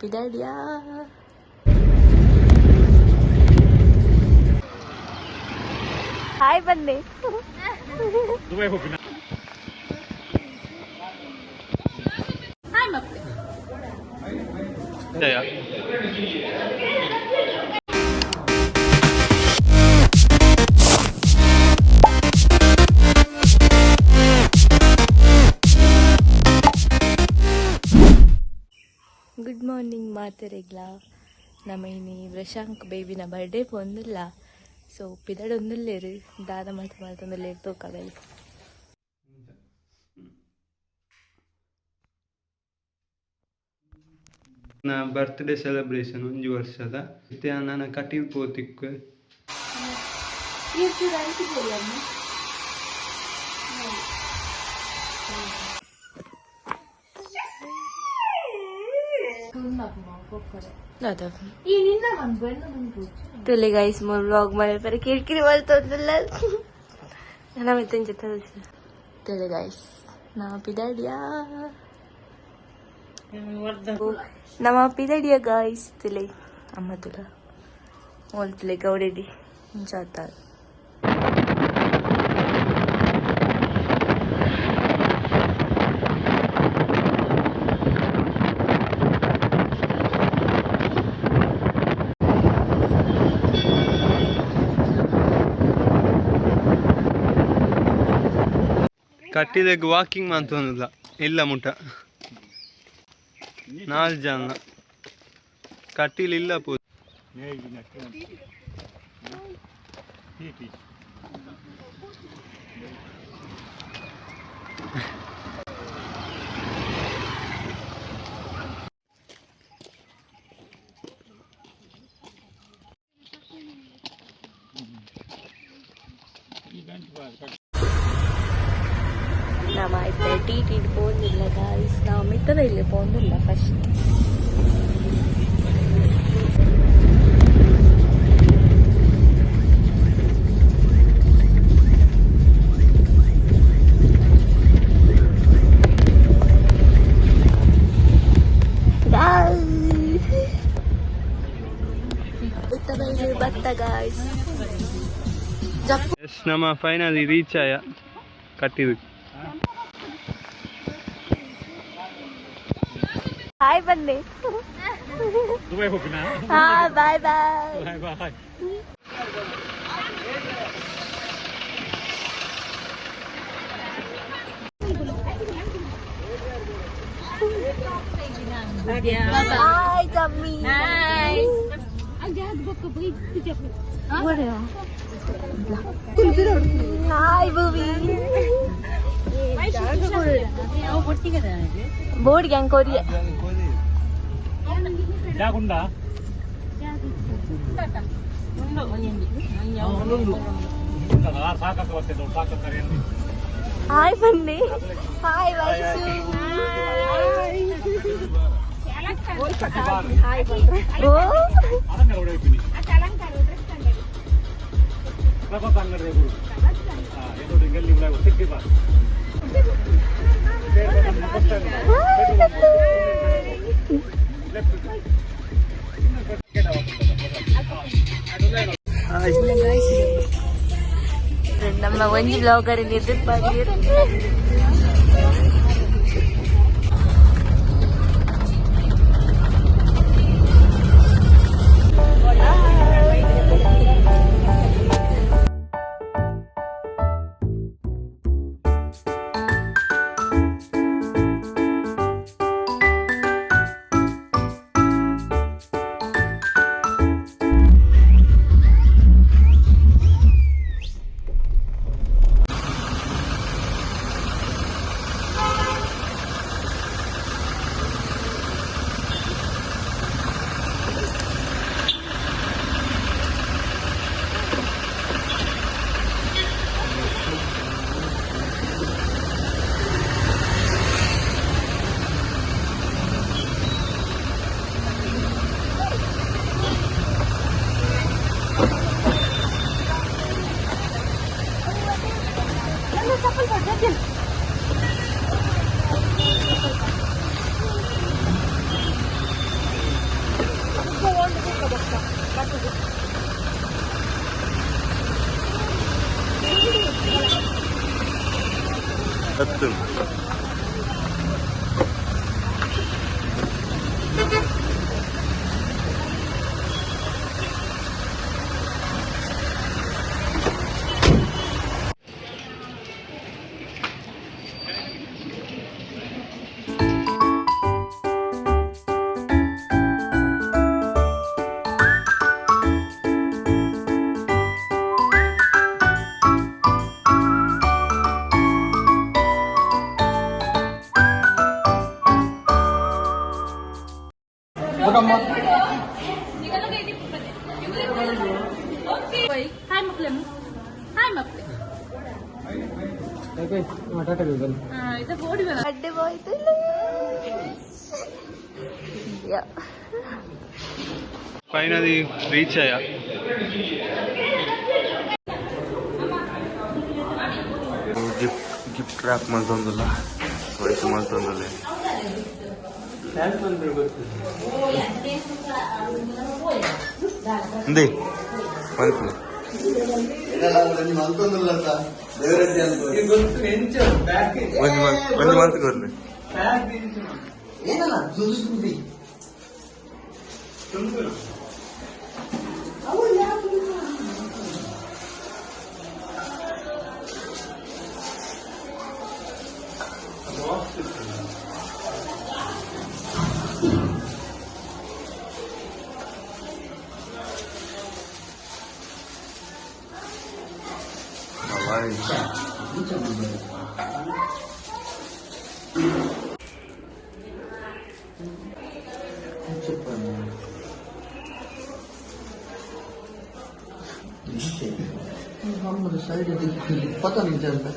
ಪಿದಾಡ್ಯಾ. Hi ಬನ್ನಿ. Good morning ಮಾತೆರೆಗ್ಲ. ನಮ್ಮ ಇನಿ ವೃಷಾಂಕ್ ಬೇಬಿನ ಬರ್ಡೇ ಪೊಂದುಲ್ಲ. ಸೊ ಪಿದಡೊಂದುಲ್ಲೆರ್, ದಾದ ಮಲ್ತ್ ಮಲ್ತೊಂದುಲ್ಲೆರ್ ತೂಕ ಬೈಲ್. ನಾ ಬರ್ತ್ಡೇ ಸೆಲೆಬ್ರೇಷನ್ ಒಂಜಿ ವರ್ಷದ ಇತ್ತೆ ನನ್ನ ಕಟೀಲ್ ಪೋತಿಕ್ಕು. ತುಲೆ ಗೈಸ್, ಮೊರ್ ವ್ಲಾಗ್ ಮಲ್ಪರೆ ಕಿರಿಕಿರಿ ಮಲ್ತೊಂದುಲ್ಲ. ನನ ಮಿತ್ತಂಚ ತುಲೆ ಗೈಸ್, ನಾ ಪಿದಾಡಿಯಾ, ನಮ್ಮ ಪಿದಾಡಿಯ ಗಾಯ್ಸ್. ತುಲೆ ಅಮ್ಮ ತುಲ ಓಲ್ ತುಲೆ ಗೌಡೆಡಿ ಇಂಚಾತ. ಕಟೀಲಿಗೆ ವಾಕಿಂಗ್ ಮಂತೊಂದುಲ್ಲ ಇಲ್ಲ ಮುಟ್ಟ ನಾಲ್ ಜನ ಕಟೀಲ್ ಇಲ್ಲ ಪೋ. ನಮ್ಮ ಇತ್ತೆ ಟಿ ಟಿಡ್ ಪೋಂದಿಲ್ಲ ಗಾಯ್ಸ್. ನಾವು ಮಿತ್ತದ ಇಲ್ಲಿ ಪೋಂದಿಲ್ಲ ಫಸ್ಟ್. ಬತ್ತ ಗಾಯ್ಸ್. ಎಸ್, ನಮ್ಮ ಫೈನಲಿ ರೀಚ್ ಆಯ ಕಟೀಲ್. ಹಾಯ್ ಬನ್ನಿ. ಹಾ, bye bye. Bye Jammi. Hi Bhuvi. Board gang ಕೊರಿಯ. ಹಾಯ್ ಬನ್ನಿ. ಹಾಯ್ ವೈಶು. ಓ. ನಮ್ಮ ಒಂಜಿ ಬ್ಲಾಗರ್ ಎದುರು. ಮಸ್ತ್. ಹಾಯ್ ಮಕ್ಳೆ, ಹಾಯ್ ಮಕ್ಳೆ. Birthday boy. Finally reach ಆಯ. Gift gift wrap ಮಲ್ತೊಂದುಲ್ಲ, ವಯಸ್ಸು ಮಲ್ತೊಂದುಲ್ಲ. ಅಂದೆ ಮಲ್ಪುಲೆ. ಒಂಜಿ ಮಲ್ತ್, ಒಂಜಿ ಮಲ್ತ್ ಕೊರ್ಲೆ. साइड पता नहीं चलता.